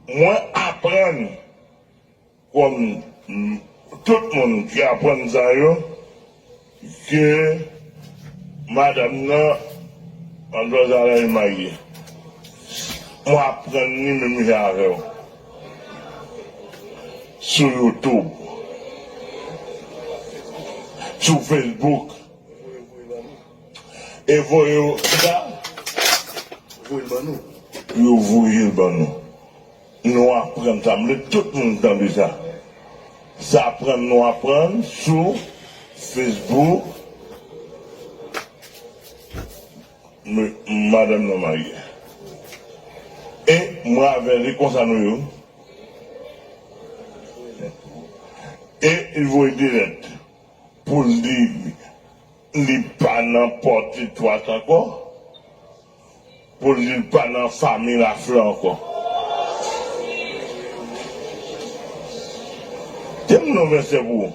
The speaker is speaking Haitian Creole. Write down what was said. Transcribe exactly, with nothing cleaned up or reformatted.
Mwen aprann, kòm, mm, tout moun ki aprann sa yo, ke madanm nan, Mademoiselle Alain marye. Mwen aprann li menm jan avè w. Sou YouTube. Sou Facebook. E voye w, sa? Voye l ban nou. Yo voye l ban nou. Nou aprann sa. M vle tout moun tande sa. Sa aprann nou aprann sou Facebook. M-, madanm nan marye. E mwen avè li konsa nou ye. E li voye de lèt pou l di li pa nan pòt etwat ankò, pou l di l pa nan fanmi Laflè ankò. Te m nan vèsè pou ou.